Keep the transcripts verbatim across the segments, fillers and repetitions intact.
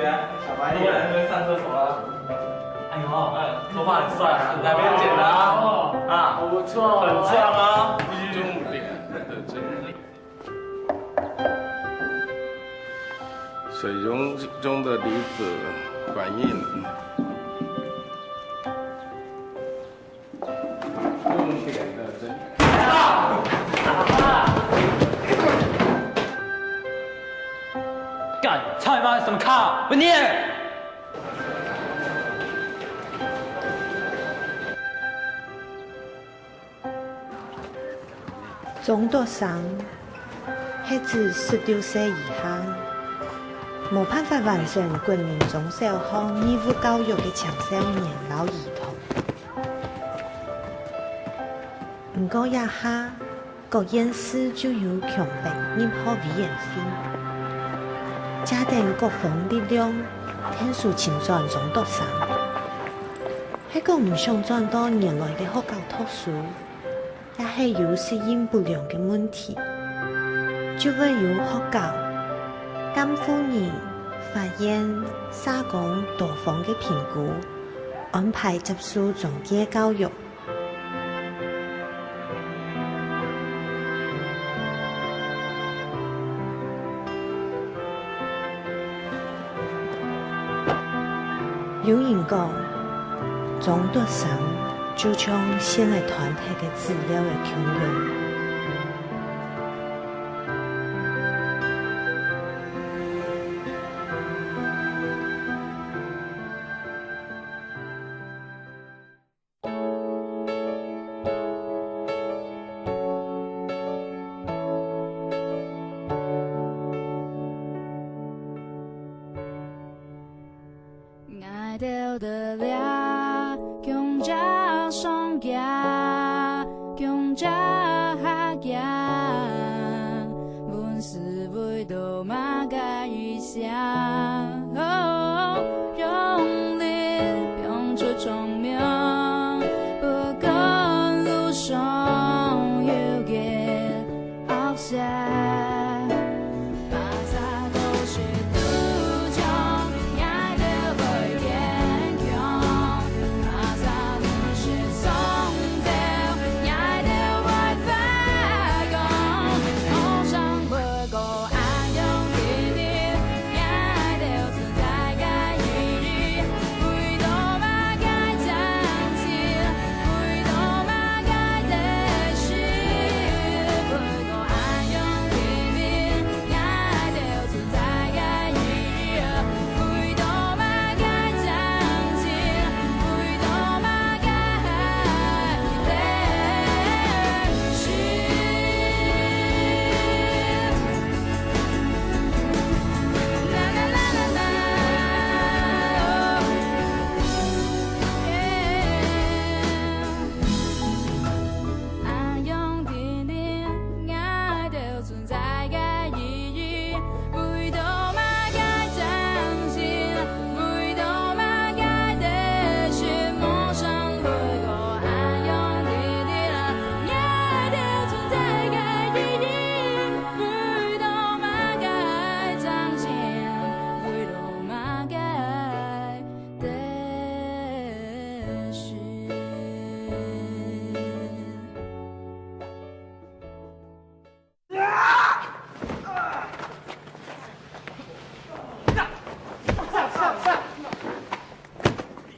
小白脸，上厕所了。哎呦，头发很帅啊，哪边剪的啊？啊，不错，很壮啊。重点的整理。水溶中的离子反应。重点的整理。干，操你妈什么咖？不念。 中毒生係指十六歲以下，無辦法完成國民中小學義務教育个青少年摎兒童。毋過這下，各縣市就有強迫入學委員會，藉等各方力量，𢯭手尋轉中毒生。係講毋想轉到原來个學校讀書， 也係有適應不良个問題，就會由學校、監護人、法院、社工多方个評估，安排接受轉介教育。 有人講，中毒生就像線來斷忒个資料个共樣。 𠊎兜在這共隻上家，共隻下家，問世為著麼个異鄉？哦，用力放出聰明，不管路上有幾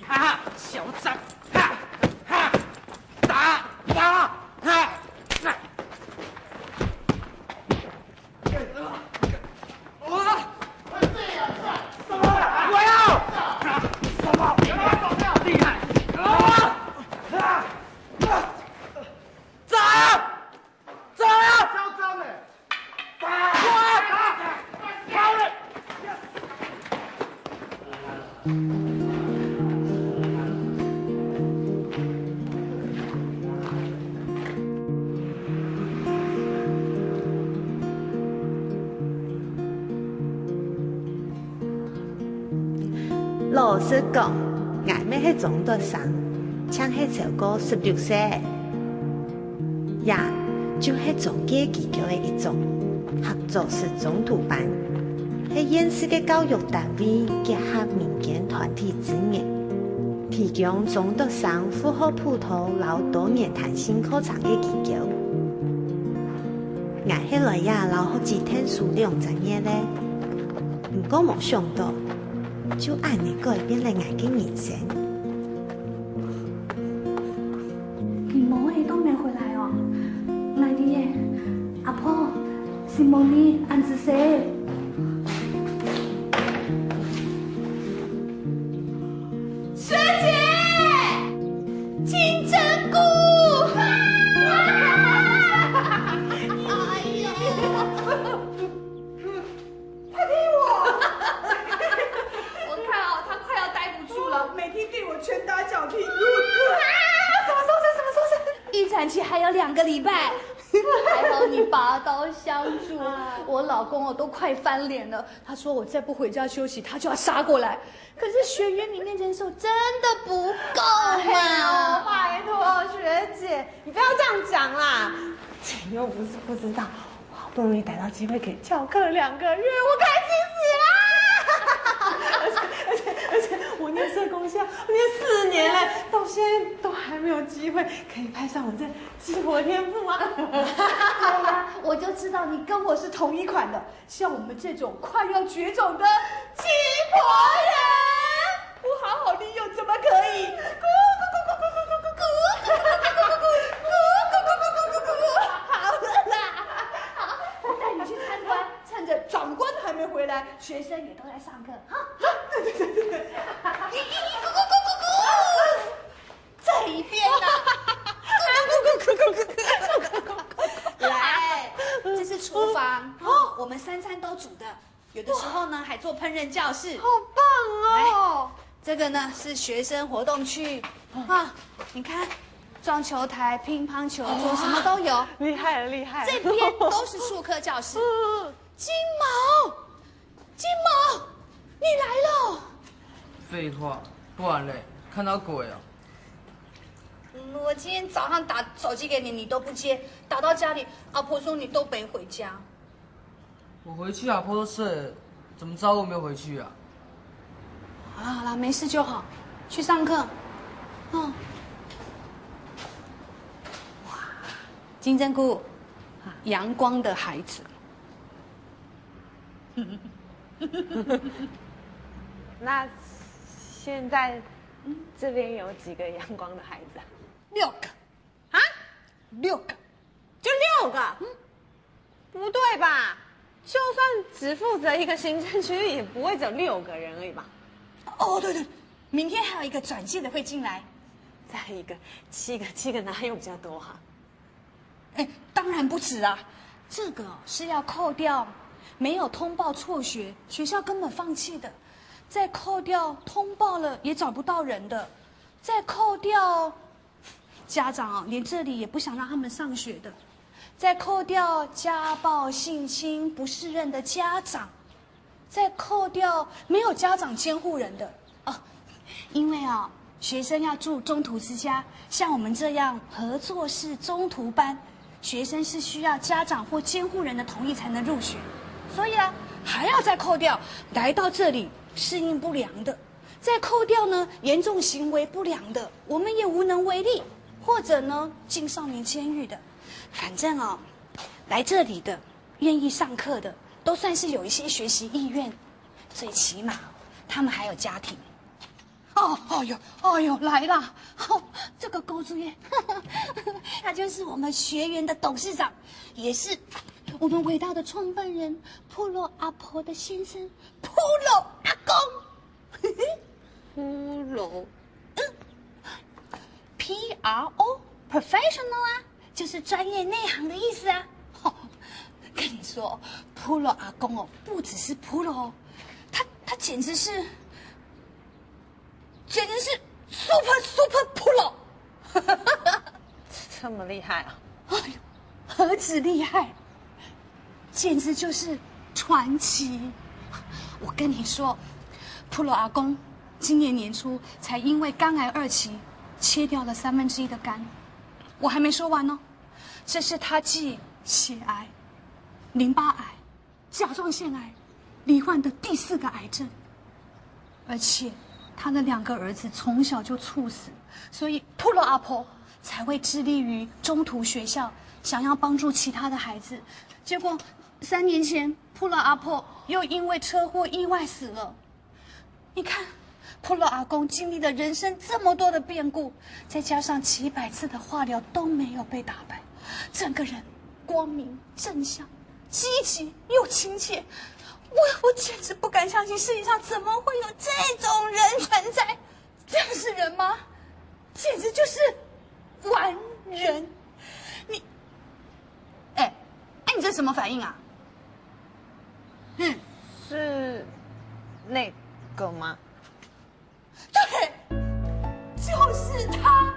哈哈，小张，哈哈，打我，哈哈。我，什么？我要，什么？厉害！啊！啊！走！ 走啊！嚣张欸！打！打！打！跑了！老實講，𠊎乜係中毒生，淨係超過十六歲。 也就係轉介機構个一種，合作式中途班。係縣市个教育單位結合民間團體資源，提供中學生符合普通摎多元彈性課程个機構。𠊎係來這摎學姊𢯭手兩隻月咧，毋過無想到，就恁呢改變了𠊎个人生。你妹仔都沒回來哦？哪裡耶？阿婆， 承蒙你恁仔細。學姊，金針菇！哎呀，他踢我！我看哦，他快要待不住了，每天对我拳打脚踢。什么时候生？什么时候生？预产期还有两个礼拜。 还好你拔刀相助，我老公哦都快翻脸了。他说我再不回家休息，他就要杀过来。可是学员里面人手真的不够哎呦，嘛。拜托学姐，你不要这样讲啦。姐又不是不知道，我好不容易逮到机会可以翘课两个月，我开心死了。而且而且而且，我念社工系，我念四年了，到现在都还没有机会可以派上我这 激活天赋啊！对呀，我就知道你跟我是同一款的。像我们这种快要绝种的鸡婆人，不好好利用，怎么可以？好了啦，好，我带你去参观，趁着长官还没回来，学生也都在上课，哈。对对对对对。这一边呢？来，这是厨房，哦，我们三餐都煮的，有的时候呢还做烹饪教室。好棒哦！这个呢是学生活动区，啊，你看，撞球台、乒乓球桌什么都有。厉害了，厉害了！这边都是术科教室。金毛，金毛，你来了。废话，不然嘞，看到鬼啊？ 嗯，我今天早上打手机给你，你都不接，打到家里，阿婆说你都没回家。我回去，阿婆都睡了，怎么知道我没有回去啊？好啦好啦，没事就好，去上课。嗯。哇，金针菇，阳光的孩子。那现在这边有几个阳光的孩子啊？六个。啊？六个？就六个？嗯，不对吧？就算只负责一个行政区域，也不会只有六个人而已吧？哦，对对，明天还有一个转介的会进来。再一个，七个，七个哪有比较多啊？哎，当然不止啊，这个是要扣掉没有通报辍学，学校根本放弃的，再扣掉通报了也找不到人的，再扣掉家长啊，连这里也不想让他们上学的，再扣掉家暴、性侵、不适任的家长，再扣掉没有家长监护人的。哦，因为啊，学生要住中途之家，像我们这样合作式中途班，学生是需要家长或监护人的同意才能入学，所以啊，还要再扣掉来到这里适应不良的，再扣掉呢严重行为不良的，我们也无能为力，或者呢进少年监狱的。反正哦，来这里的愿意上课的，都算是有一些学习意愿，最起码他们还有家庭。哦，哦哟，哦哟，来啦！哦，这个狗主耶，他就是我们学员的董事长，也是我们伟大的创办人普罗阿婆的先生，普罗阿公。普罗，嗯，P R O，professional 啊，就是专业内行的意思啊。哦，跟你说，普罗阿公哦，不只是普罗哦，他他简直是，简直是 super super pro。这么厉害啊？哎呦，何止厉害，简直就是传奇！我跟你说，普罗阿公今年年初才因为肝癌二期切掉了三分之一的肝。我还没说完哦，这是他继血癌、淋巴癌、甲状腺癌、罹患的第四个癌症，而且他的两个儿子从小就猝死，所以普罗阿婆才会致力于中途学校，想要帮助其他的孩子。结果三年前，普罗阿婆又因为车祸意外死了。你看，普罗阿公经历了人生这么多的变故，再加上几百次的化疗都没有被打败，整个人光明正向、积极又亲切。我我简直不敢相信，世界上怎么会有这种人存在？这样是人吗？简直就是完人！你，哎，哎，你这什么反应啊？嗯，是那个吗？对，就是他。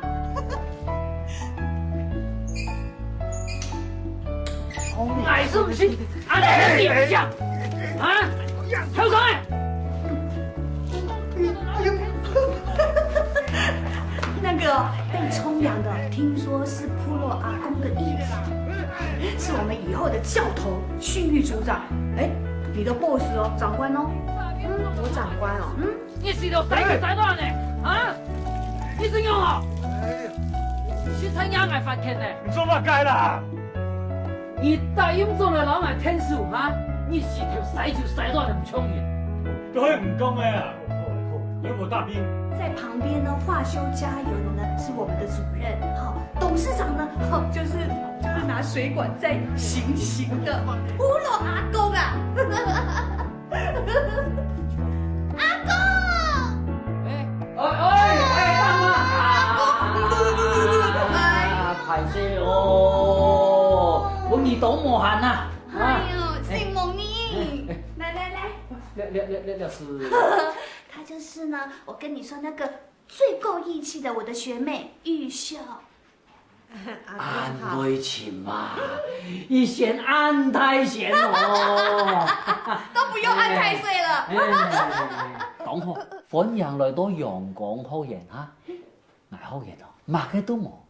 哎，是不是？啊，你想啊，跳上来！那个被冲凉的，听说是部落阿公的义子，是我们以后的教头、训育组长。哎，你的 boss 哦，长官哦。我长官哦，嗯，你死了三个三段呢？啊？你是用啊？你去参加俺饭圈呢？你做乜该啦？你答应做了老俺天使哈？你死掉三个三段的穷人。都会唔讲个啊，有无大兵？在旁边呢，化修加油的呢是我们的主任，好，董事长呢，好，就是就是拿水管在行刑的骷髅阿公啊。阿公，哎哎哎，大妈，啊，歹势哦，我耳朵无閒呐。哎呦，承蒙你，来来来，廖廖廖廖廖师，她就是呢，我跟你说那个最够义气的我的学妹玉秀。恁热情嘛，一仙恁大仙哦，都不用安太岁了。哎，同学，欢迎来到阳光学院哈。俺学院哦，么个都无，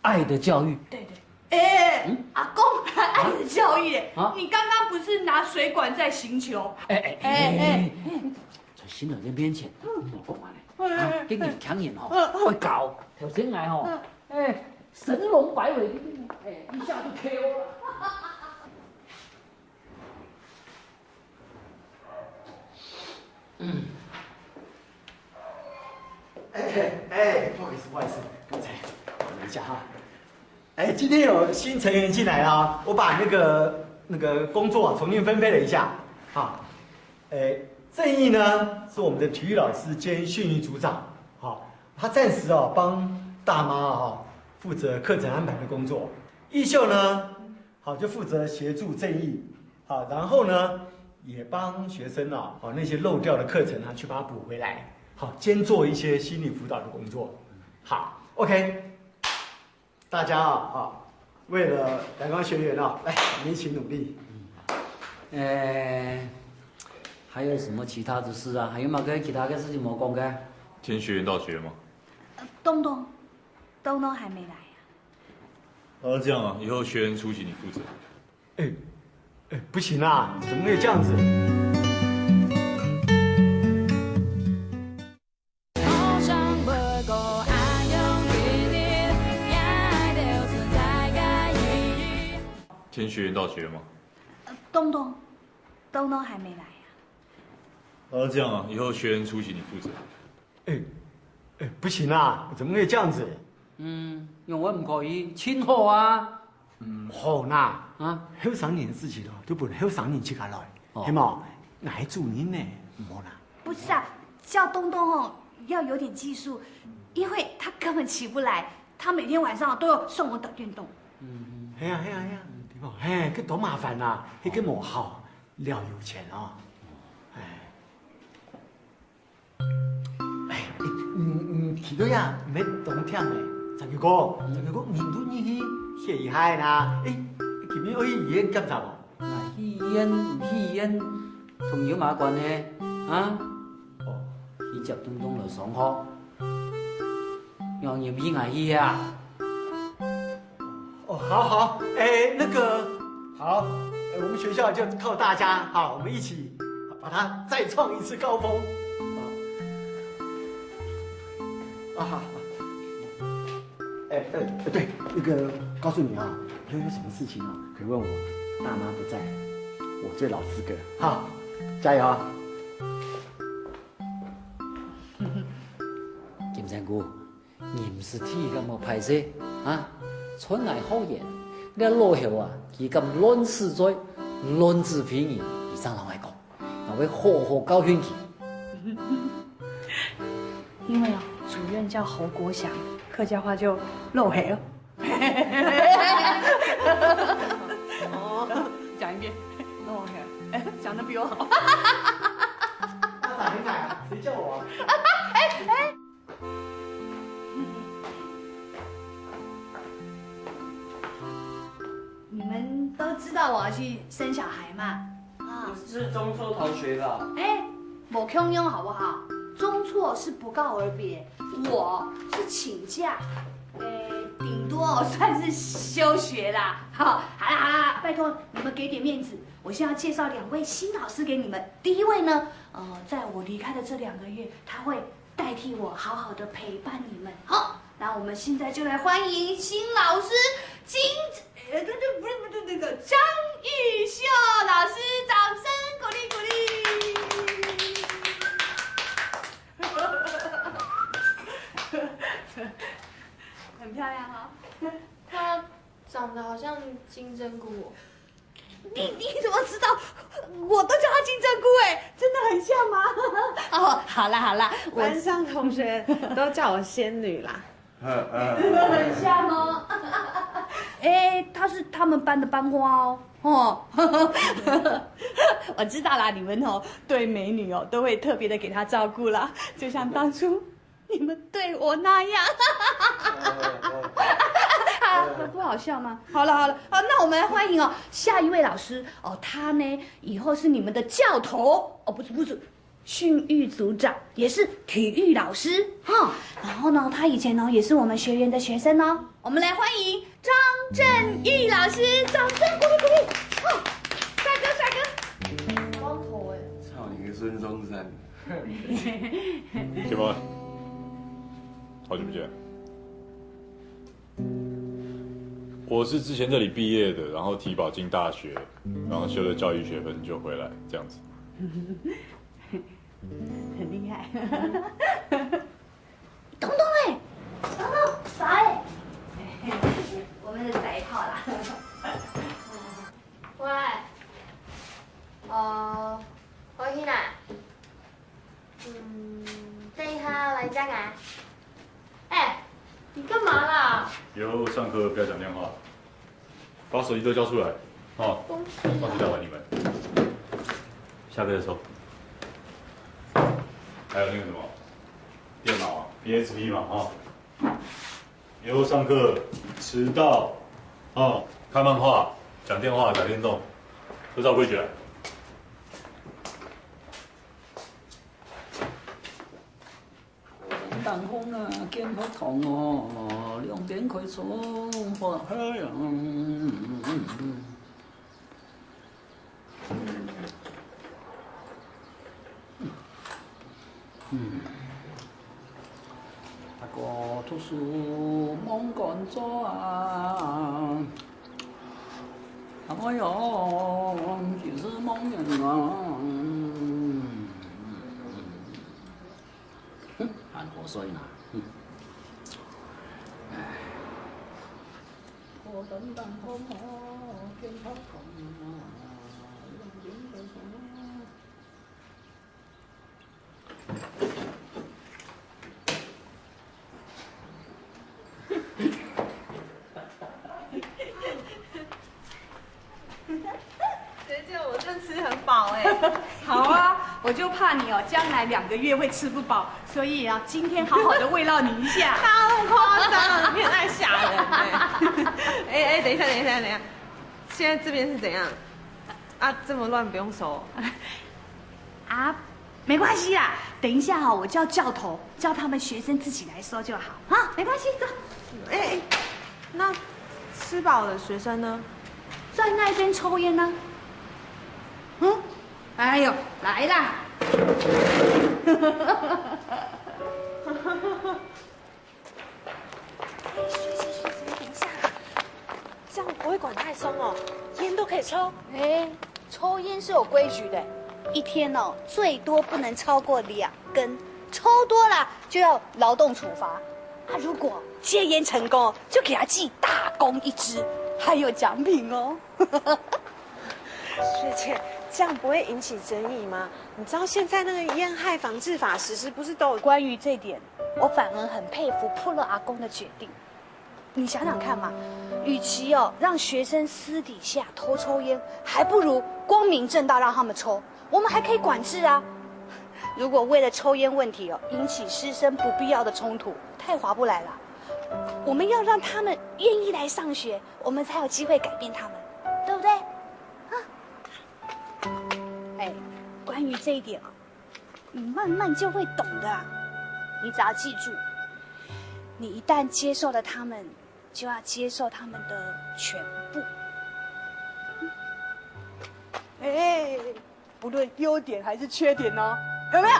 爱的教育。对对，哎，阿公还爱的教育耶，啊你刚刚不是拿水管在行球？哎哎哎哎哎，在新人的面前，莫讲话嘞，啊，给你强人吼，会搞，头先来吼，哎，神龙摆尾，哎，一下就K O了。哎哎，不好意思，不好意思，刚才等一下哈。哎，今天有新成员进来啊，我把那个那个工作啊重新分配了一下。好，哎，正义呢是我们的体育老师兼训育组长，好，他暂时哦帮大妈哈负责课程安排的工作。义秀呢，好就负责协助正义，好，然后呢也帮学生啊，好那些漏掉的课程啊去把它补回来，好兼做一些心理辅导的工作。好，OK。 大家啊，啊，为了阳光学院啊，来，我们一起努力。哎，还有什么其他的事啊？还有么个其他的事情没讲的？今天学员到齐了吗？东东，东东还没来啊。那这样啊，以后学员出席你负责。哎，哎，不行啊，怎么会这样子？今天学员到齐了吗？东东，东东还没来啊。那这样啊，以后学员出席你负责。哎，哎，不行啊，怎么会这样子？嗯，因为我唔可以，请好啊。嗯，好啦，啊，后生人的事情咯，都分后生人自家来，哦系嘛？哪一种人呢？唔好啦。不是啊，叫东东哦，要有点技术，因为他根本起不来，他每天晚上都要送我打电动。系啊系啊系啊，对不？嘿，这多麻烦呐，那个无好，料有钱哦。哎，哎，嗯嗯，提到呀，没懂听哎，张哥哥，张哥哥，你都你去歇一下啦，哎，今天去医院检查不？ 啊，去医院，去医院，同有么关系啊？哦，去接东东来上学，让你们去哪去啊？哦，好好，哎，那个，好，哎，我们学校就靠大家，好，我们一起。把它再创一次高峰。啊，啊，哎，哎，哎，对，那个，告诉你啊，以后有什么事情啊，可以问我，大妈不在，我最老资格。好，加油啊！金針菇，你毋使替佢感到歹勢啊？像𠊎學員，這老猴啊，佢敢亂使嘴、亂指揮你，你正摎𠊎講。 𠊎會好好教訓佢。因為啊，主任叫侯國祥，客家話就漏黑了。哦，講一遍，漏黑，講得比我好。他打很矮啊，誰叫我啊？你們都知道我要去生小孩嘛？啊，是中輟同學吧？哎，無共樣好不好？中輟是不告而別，我是請假，哎，頂多算是休學啦。好，好啦好啦，拜託你們給點面子，我先要介紹兩位新老師給你們。第一位呢，呃，在我離開的這兩個月，他會代替我好好的陪伴你們。好，那我們現在就來歡迎新老師金，呃，不對，不對，不對，那個張玉秀老師，掌聲鼓勵鼓勵。很漂亮哦。她長得好像金針菇哦。 你你怎麼知道？我都叫她金針菇哎，真的很像嗎？哦，好啦好啦，我班上同學都叫我仙女啦。真的很像哦。哎，她是他們班的班花哦，哦。我知道啦，你們哦，對美女哦，都會特別的給她照顧啦，就像當初 你們對我那樣。啊，不好笑嗎？好了好了，好，那我們來歡迎哦，下一位老師哦，他呢以後是你們的教頭哦，不是不是，訓育組長，也是體育老師哈。然後呢，他以前呢也是我們學員的學生哦，我們來歡迎張正義老師，掌聲鼓勵鼓勵。哦，帥哥帥哥，光頭哎。操你个孫中山！ 什麼？好久不見。我是之前這裡畢業的，然後體保進大學，然後修了教育學分就回來這樣子。很厲害。東東哎，東東，早哎。我們的宅炮啦。喂，哦，我去哪？ 嗯，等一下來接啊。哎，你幹嘛啦？以後上課不要講電話，把手機都交出來，哦，放學再還你們。下課的時候，還有那個什麼，電腦啊，P S P嘛，哦，以後上課遲到，哦，看漫畫、講電話、打電動，都照規矩來。 當空啊，健康糖哦，兩邊開窗，花海洋。嗯。 大哥讀書忙工作啊，哎喲，真是忙人啊。哼，還好睡呢。哼。唉。我等等好好，健康啊，学姐，我真的吃很饱哎。好啊，我就怕你哦，将来两个月会吃不饱，所以啊，今天好好的慰劳你一下。哪有那么夸张？你很爱吓人哎。哎哎，等一下，等一下，等一下，现在这边是怎样？啊，这么乱，不用收。啊，没关系啦，等一下哈，我叫教头，叫他们学生自己来收就好啊，没关系，走。哎哎，那吃饱的学生呢？在那边抽烟呢。嗯，哎呦，来啦！哎，学姐，学姐，等一下，这样不会管太松哦，烟都可以抽。哎，抽烟是有规矩的，一天哦，最多不能超过两根，抽多了就要劳动处罚。啊，如果戒烟成功，就给他记大功一支，还有奖品哦。学姐，这样不会引起争议吗？你知道现在那个烟害防治法实施不是都有关于这点，我反而很佩服普罗阿公的决定。你想想看嘛，与其哦让学生私底下偷抽烟，还不如光明正大让他们抽，我们还可以管制啊。如果为了抽烟问题哦引起师生不必要的冲突，太划不来了。我们要让他们愿意来上学，我们才有机会改变他们，对不对？啊，哎，关于这一点啊，你慢慢就会懂的啊。你只要记住，你一旦接受了他们，就要接受他们的全部。哎，不论优点还是缺点哦，有没有？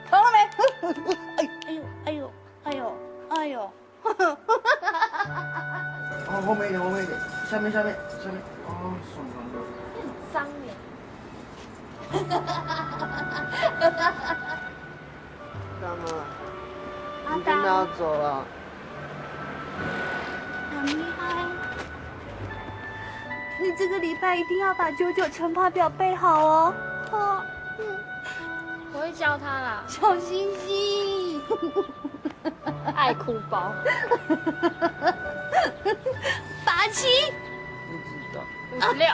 懂了没？哎，哎呦，哎呦，哎呦，哎呦！哦，后面一点，后面一点，下面，下面，下面。哦，爽，爽，爽。很脏耶。干嘛？阿你真的要走了？很厉害。你这个礼拜一定要把九九乘法表背好哦。哦，嗯，我会教他啦。小星星，爱哭包。八七。不知道。五十六。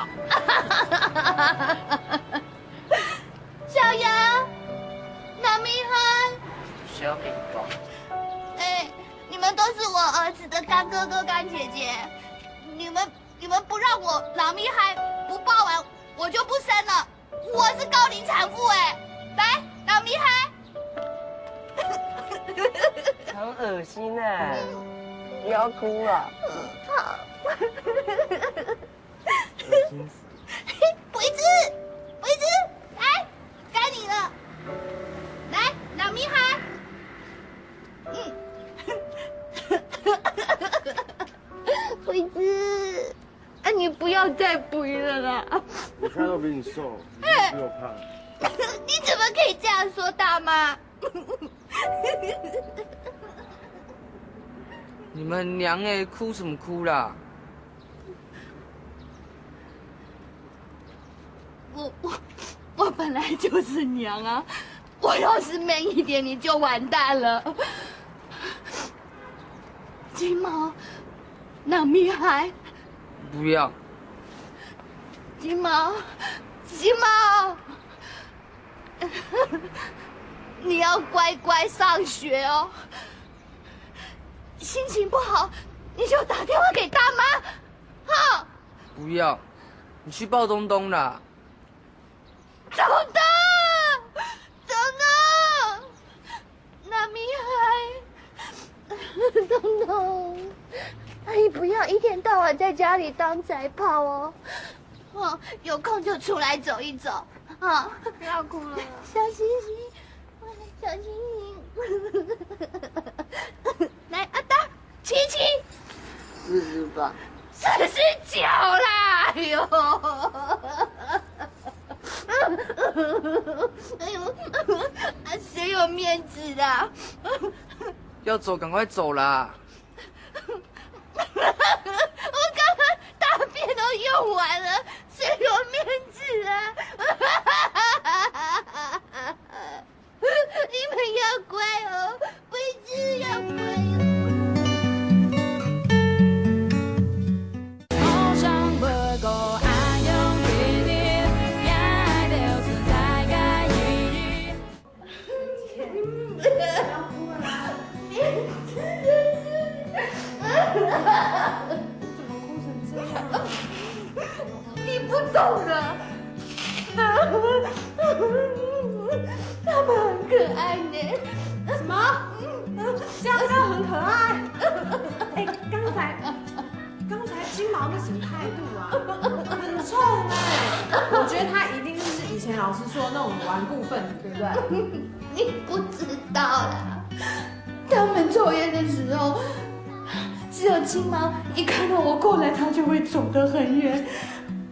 小杨，南米汉。小苹果。哎，你们都是我儿子的干哥哥、干姐姐，你们你们不让我南米汉不抱完，我就不生了。我是高龄产妇哎，来，南米汉。很恶心哎，不要哭了。好。恶心死。桂枝，桂枝，来，该你了。来，南米汉。嗯。桂枝，啊，你不要再背了啦。我看到比你瘦，你比我胖。你怎么可以这样说大妈？你们娘哎，哭什么哭啦？我我我本来就是娘啊，我要是慢一点，你就完蛋了。金毛，南米海，不要。金毛，金毛，你要乖乖上学哦。心情不好，你就打电话给大妈，哈。不要，你去抱东东啦。 东东，东东，南米海，东东，阿姨不要一天到晚在家里当宅炮哦。哦，有空就出来走一走，啊。不要哭了。小星星，小星星。来，阿达，亲亲。四十八。四十九啦，哎呦。 哎呦，啊，谁有面子啊？要走赶快走啦！我刚刚大便都用完了，谁有面子啊？你们要乖哦，桂枝要乖哦。 怎么哭成这样？你不懂的，他们很可爱呢。什么？香蕉很可爱？哎，刚才，刚才金毛那什么态度啊？很冲哎！我觉得他一定是以前前老师说的那种纨绔分子，对不对？你不知道啦，他们抽烟的时候，只有亲妈一看到我过来，他就会走得很远。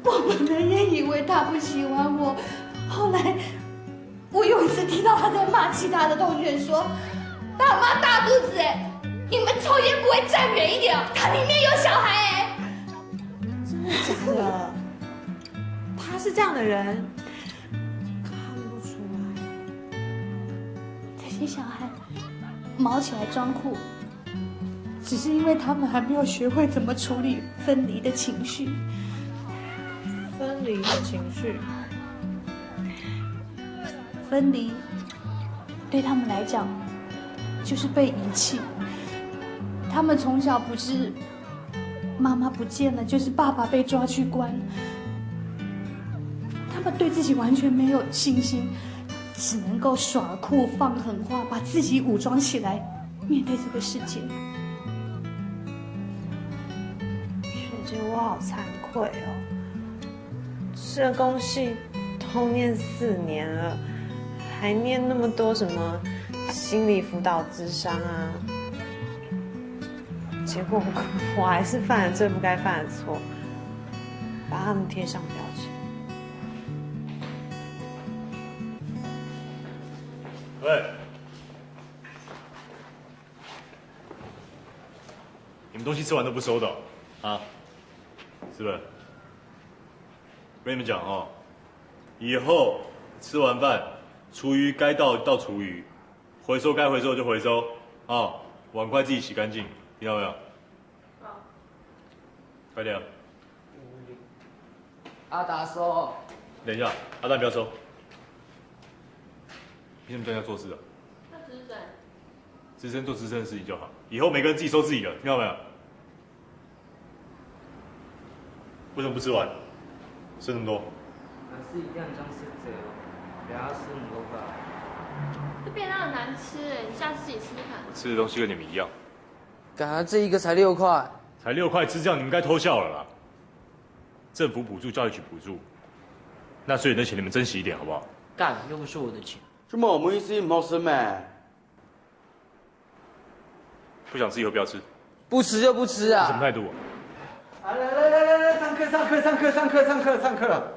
我本来也以为他不喜欢我，后来我有一次听到他在骂其他的同学说：“大妈大肚子哎，你们抽烟不会站远一点哦，它里面有小孩哎。”真的假的？他是这样的人，看不出来。这些小孩毛起来装酷，只是因为他们还没有学会怎么处理分离的情绪。分离的情绪，分离对他们来讲就是被遗弃。他们从小不是妈妈不见了，就是爸爸被抓去关。他们对自己完全没有信心，只能够耍酷、放狠话，把自己武装起来，面对这个世界。我觉得我好惭愧哦。社工系都念四年了，还念那么多什么心理辅导、諮商啊，结果我还是犯了最不该犯的错，把他们贴上标签。喂，你们东西吃完都不收的哦、啊？是不是？跟你们讲哦，以后吃完饭，厨余该倒倒厨余，回收该回收就回收，哦，碗筷自己洗干净，听到没有？快点。阿达说，等一下，阿蛋不要收。你怎么叫人家做事啊？那资深资深做资深的事情就好，以后每个人自己收自己的，听到没有？为什么不吃完？剩那么多。还是一样这样吃这哦，等下吃很多饭。这便当很难吃哎，你下次自己吃吃看。我吃的东西跟你们一样，干，这一个才六块。才六块吃这样，你们该偷笑了啦。政府补助教育局补助，纳税人的钱你们珍惜一点好不好？干，又不是我的钱。这么我们一直没事咩？不想吃以后不要吃，不吃就不吃这什么啊！态度啊？啊，来来来来来，上课上课上课上课上课上课了，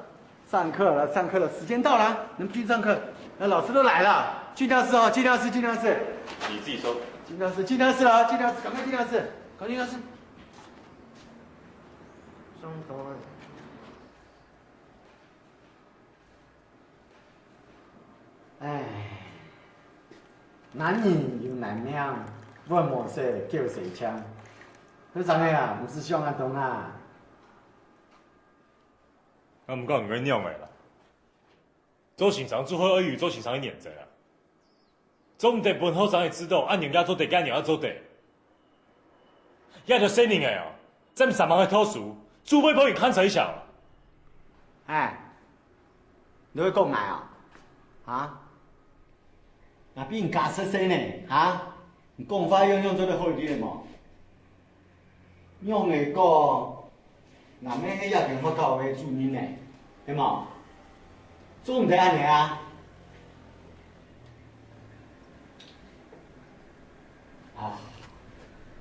上课了上课了，时间到了，能不去上课？那老师都来了，尽量吃哦，尽量吃，尽量吃，你自己收。尽量吃，尽量吃了，尽量吃，赶快尽量吃，赶快尽量吃。上头啊。哎，男人有男命，阮无说叫谁强。学生个啊，毋是想安东啊。那毋讲你个娘个啦。做先生做好愛有做先生个原則啊。做毋得分後生个知道，恁樣也做得，恁樣也做得。也就細人仔哦，正三萬个讀書，做咩幫佢看衰想？哎，你會講𠊎哦？啊？若比你加細細呢？啊？你講話樣樣做得好一點無？仰會講，若乜係這間學校个主任呢？係無？做毋得恁樣啊！啊，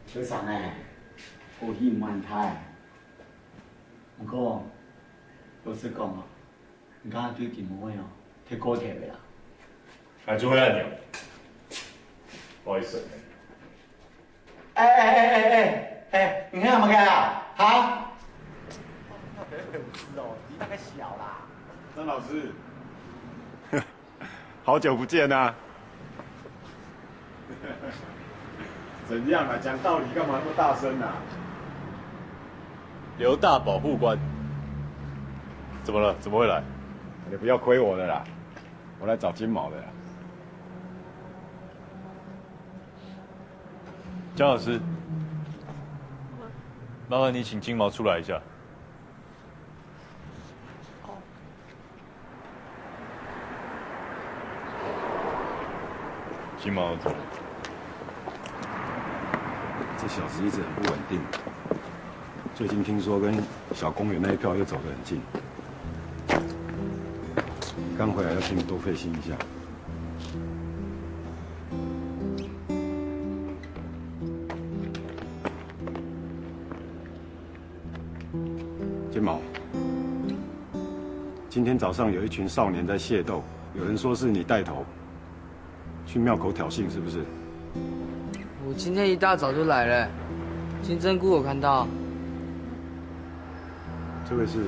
學生呢，好戲毋安泰。 毋過，老實講哦，你敢對金妹哦，忒過頭了啦。還做會恁樣？不好意思。哎哎哎哎哎哎，你看麼个啊？哈？那北粉絲哦，你那個小啦。張老師，好久不見啊！怎樣啊？講道理幹嘛那麼大聲啊？劉大保護官，怎麼了？怎麼會來？你不要虧我了啦，我來找金毛的啦。江老師，麻煩你請金毛出來一下。 金毛怎麼了？這小子一直很不穩定，最近聽說跟小公園那一票又走得很近。刚回来要请你多费心一下。金毛，今天早上有一群少年在械斗，有人说是你带头去庙口挑衅，是不是？我今天一大早就来了，金针菇有看到。这位是？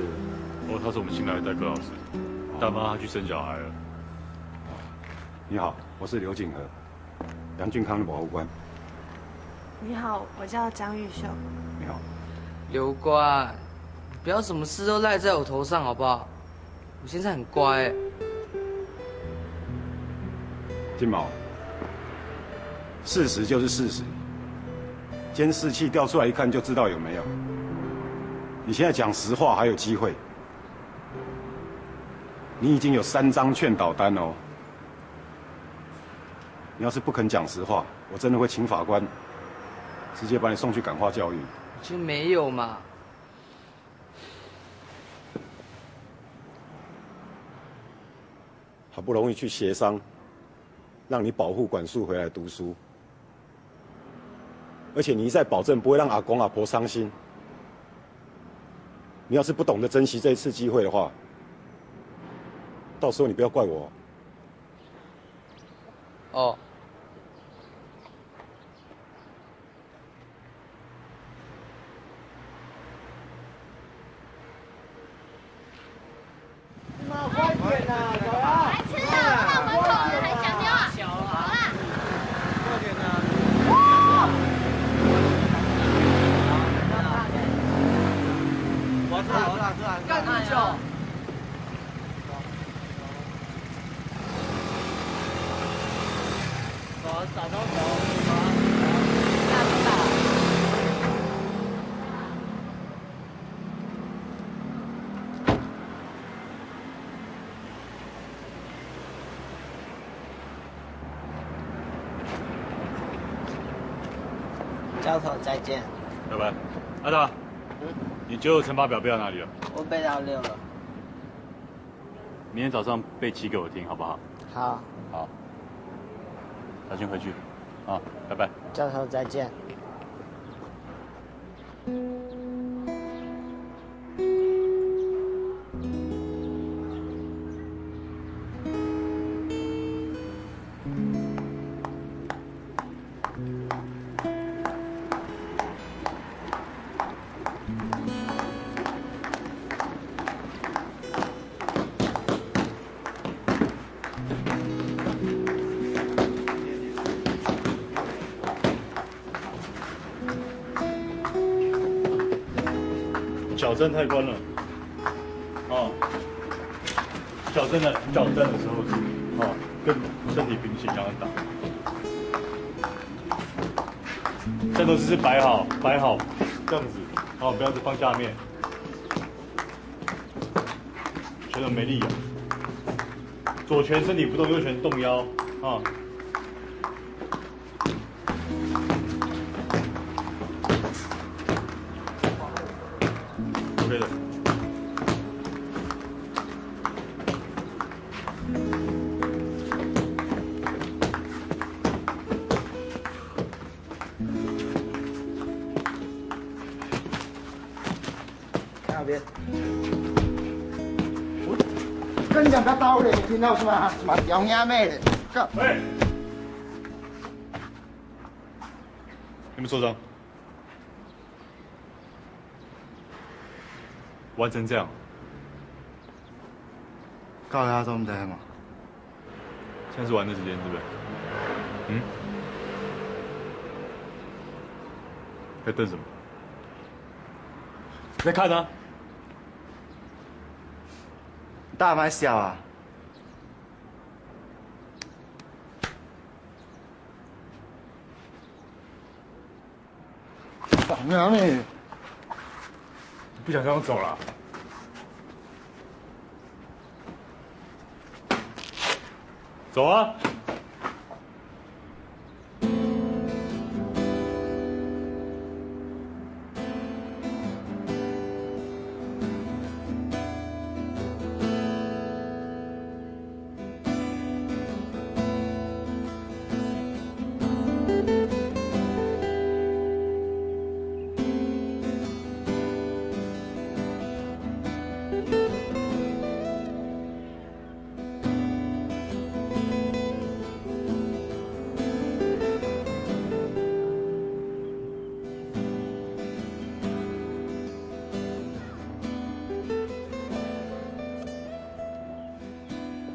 哦，他是我们新来的代课老师，大妈她去生小孩了。你好，我是刘景和，杨俊康的保护官。你好，我叫张玉秀。你好。刘官，你不要什么事都赖在我头上好不好？我现在很乖欸。金毛，事实就是事实，监视器调出来一看就知道有没有。你现在讲实话还有机会，你已经有三张劝导单哦。你要是不肯讲实话，我真的会请法官直接把你送去感化教育。就没有嘛。好不容易去协商，让你保护管束回来读书，而且你一再保证不会让阿公阿婆伤心。你要是不懂得珍惜这一次机会的话，到时候你不要怪我。哦。 干这么久？ 教头再见。拜拜。阿达，你九九乘法表背到哪里了？我背到六了。 明天早上背七给我听，好不好？好。好。小心回去，啊，拜拜。教授再见。 矫正太宽了，哦，矫正的，矫正的时候是，哦，跟身体平行这样打。战斗姿势摆好，摆好，这样子，好，不要只放下面。 觉得没力啊。左拳身体不动，右拳动腰啊。OK 的。 看那边。我跟你讲，不要打我嘞，你听到是吗？什么屌娘妹嘞！干！喂，你们受伤？完成这样。 靠腰做毋得嘛。现在是玩的时间，对不对？嗯？在瞪什么？你在看啊。你大家蛮小啊。 打娘嘞！你不想让我走了？走啊！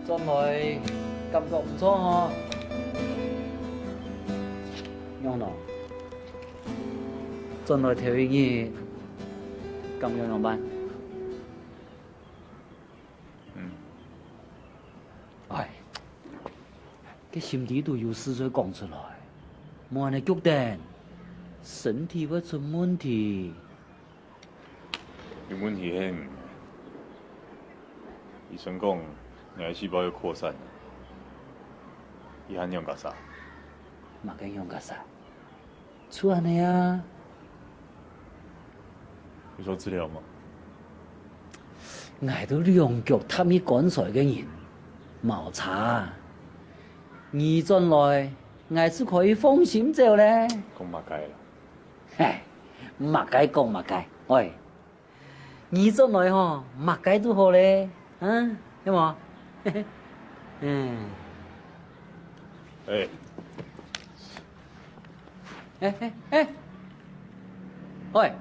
轉來感覺毋錯吼。仰般？轉來頭一日，感覺仰般？嗯。哎，該心底肚有事就講出來，莫恁呢激動，身體會出問題。 有問題係毋？醫生講，你癌細胞又擴散了。你還仰結煞？麼个仰結煞？就恁呢啊。有需要治療嗎？𠊎都兩腳踏入棺材个人，無差啊。你轉來，𠊎就可以放心走咧。講麼个啦？ 嘿，麼个講麼个，喂，你轉來吼，麼个都好咧，啊，係無？嗯。哎。哎，哎，哎。喂。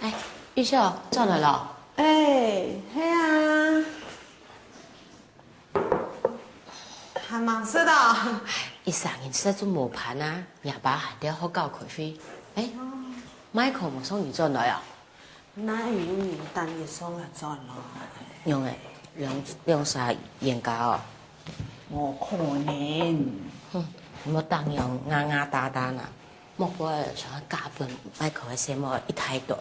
哎，玉秀，轉來咯。哎，係啊。還吂食到？一儕人食就無伴啊，若爸還在學校開會。哎，Michael無送你轉來啊？ 哪有人等你送佢轉來？仰仔，兩，兩儕冤家哦？無可能。哼，莫逐樣牙牙打打啦，莫怪想愛嫁分Michael个細妹一大堆。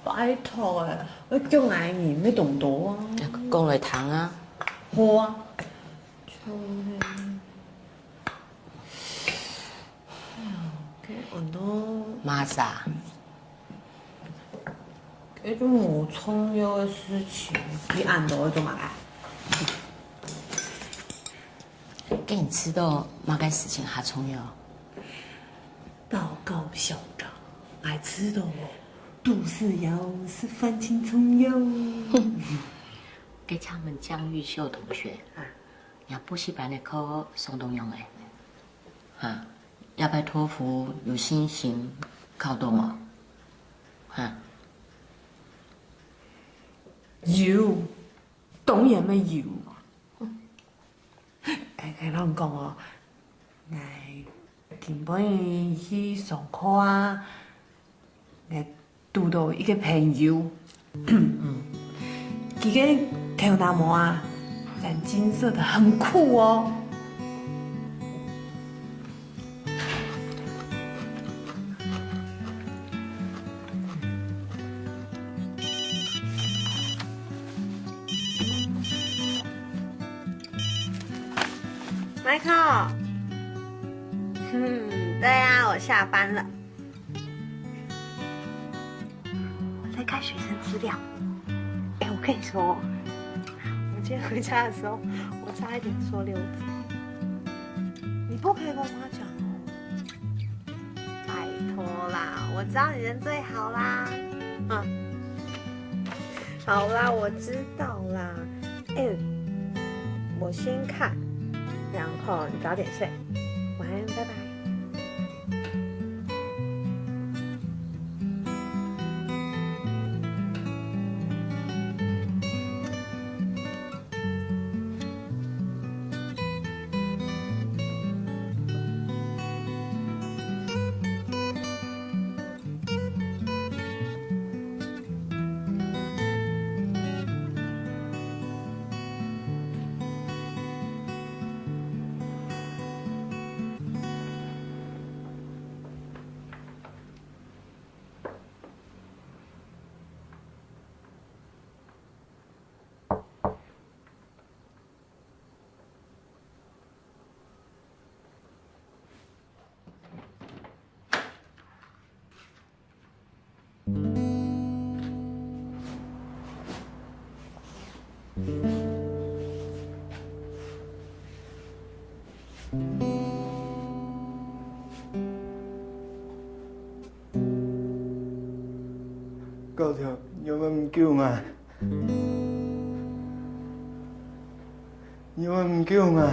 拜託誒，愛叫𠊎人愛懂得啊。講來聽啊。好啊。就係 哎呀，該恁多。麼儕？該種無重要个事情，佢恁多做麼个？該你知道麼个事情較重要？道高一尺，𠊎知道哦，都是要十分清楚喲。該請問江玉秀同學，啊，你補習班个課上到仰仔？ 哈，這擺托福有信心考著無？哈？有，當然乜有。𠊎，𠊎摎你講哦，𠊎今晡日去上課啊，𠊎 堵著一個朋友，佢个頭那毛啊，染金色的，很酷哦。Michael，嗯，對啊，我下班了。 我在看學生資料。哎，我跟你說，我今天回家的時候，我差一點說溜嘴。你不可以跟我媽講哦。拜託啦，我知道你人最好啦。嗯，好啦，我知道啦。哎，我先看，然後你早點睡，晚安，拜拜。你救𠊎！你會毋救𠊎？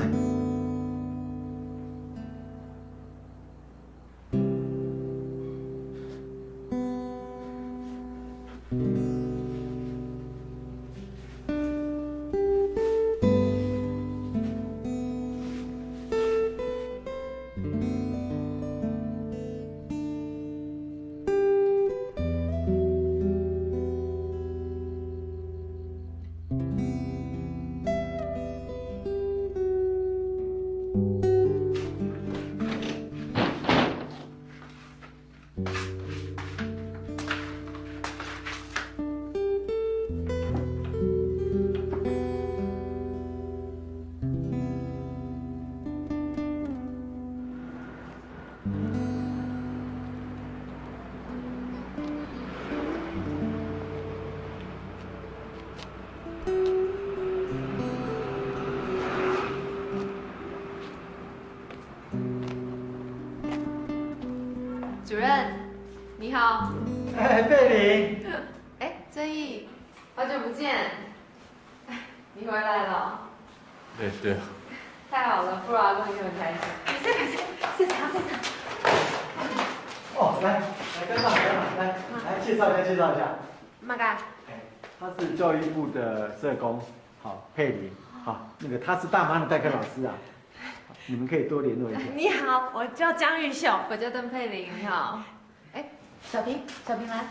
主任，你好。哎，佩玲。哎，正义，好久不见。你回来了。哎，对啊。太好了，不然阿公一定很开心。谢谢，谢谢，谢谢。哦，来，来，跟上，跟上，来，来，介绍一下，介绍一下。马嘎。哎，他是教育部的社工，好，佩玲，好，那个他是大妈的代课老师啊，你们可以多联络一下。你好，我叫江玉秀。我叫邓佩玲，你好。哎，小平，小平来。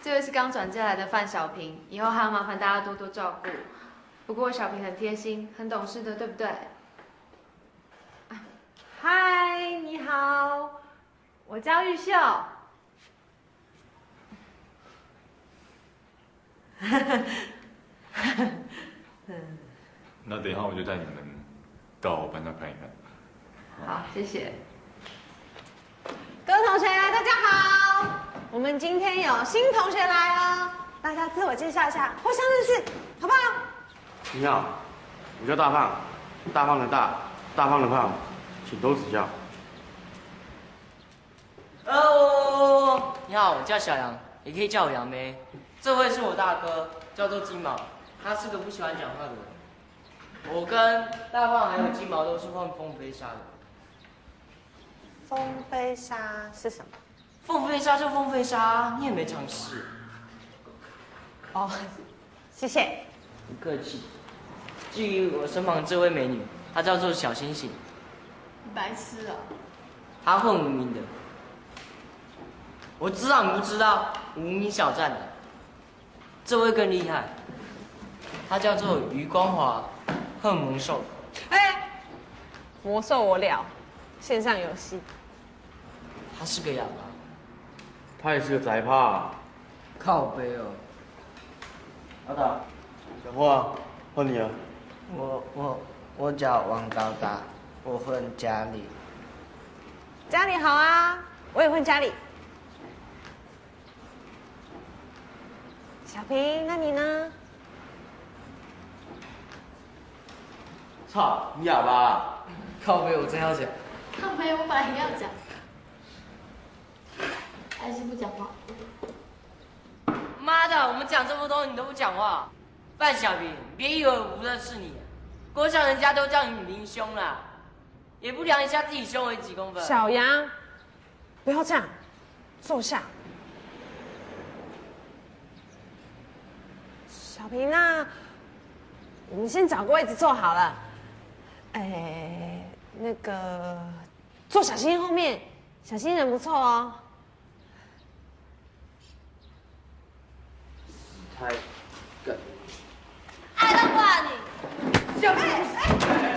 这位是刚转进来的范小平，以后还要麻烦大家多多照顾。不过小平很贴心，很懂事的，对不对？嗨，你好，我叫玉秀。那等一下我就带你们到班上看一看。好，谢谢。各位同学，大家好！我们今天有新同学来哦，大家自我介绍一下，互相认识，好不好？你好，我叫大胖，大胖的大，大胖的胖，请多指教。哦，你好，我叫小杨，也可以叫我杨梅。这位是我大哥，叫做金毛，他是个不喜欢讲话的人。我跟大胖还有金毛都是混凤飞沙的。凤飞沙是什么？凤飞沙就凤飞沙，你也没常识。哦，谢谢。不客气。至于我身旁这位美女，她叫做小星星。白痴啊！她混无名的。我知道你不知道，无名小站的。这位更厉害，她叫做余光华，混魔兽。哎，魔兽我了，线上游戏。她是个哑巴。她也是个宅炮啊。靠背哦。阿达，讲话，换你啊。我我我叫王高达，我混家里。家里好啊，我也混家里。小平，那你呢？操，你哑巴啊！靠背，我正要讲。靠背，我本来也要讲。还是不讲话。妈的，我们讲这么多，你都不讲话。范小平，别以为我不认识你，国小人家都叫你平胸啦，也不量一下自己胸围几公分。小杨，不要这样，坐下。小平啊，我们先找个位置坐好了。哎，那个，坐小新后面，小新人不错哦。 太梗。哎，让过来你。小妹，哎，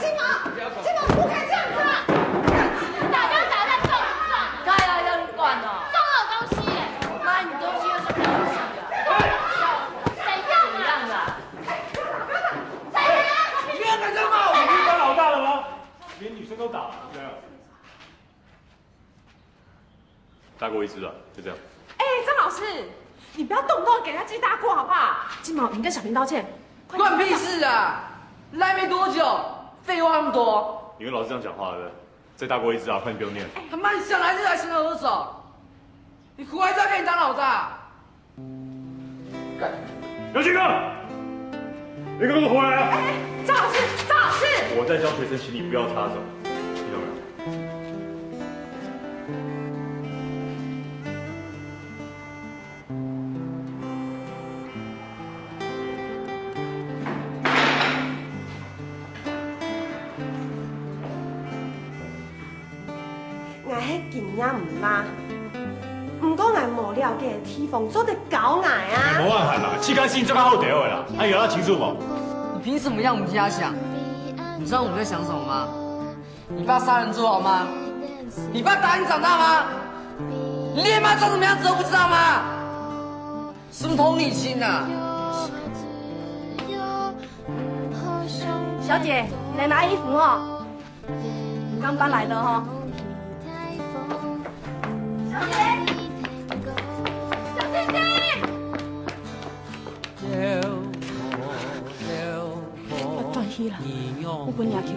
金毛，金毛，不可以这样子啊！打架打在撞撞，他要让你管哦。撞我东西耶！妈，你东西又是我东西啊！怎样啊？怎样啊？你不要再骂我，你是当老大了吗？连女生都打，对啊。 大过一只啊，就这样。哎，张老师，你不要动不动给人家记大过好不好？金毛，你跟小平道歉，快点。关屁事啊！来没多久，废话那么多。你跟老师这样讲话的，再大过一只啊，快点给我念。哎，他妈，你想来就来，想走就走，你活该在跟你当老大。刘俊哥，你给我回来啊！哎，张老师，张老师，我在教学生，请你不要插手，听懂没有？𠊎係經驗毋罅，毋過𠊎無了解个地方做得教𠊎啊。無辦法啦，自家心做較好就好啦，啊，有要清楚無？你凭什麼要我們替他想？你知道我們在想什麼嗎？你爸殺人豬頭嗎？你爸打你長大嗎？你爹媽長什麼樣子都不知道嗎？什麼同理心啊？小姐，你來拿衣服哦。 剛搬來的哈。小姐，小姐姐。快轉去啦，我分你去。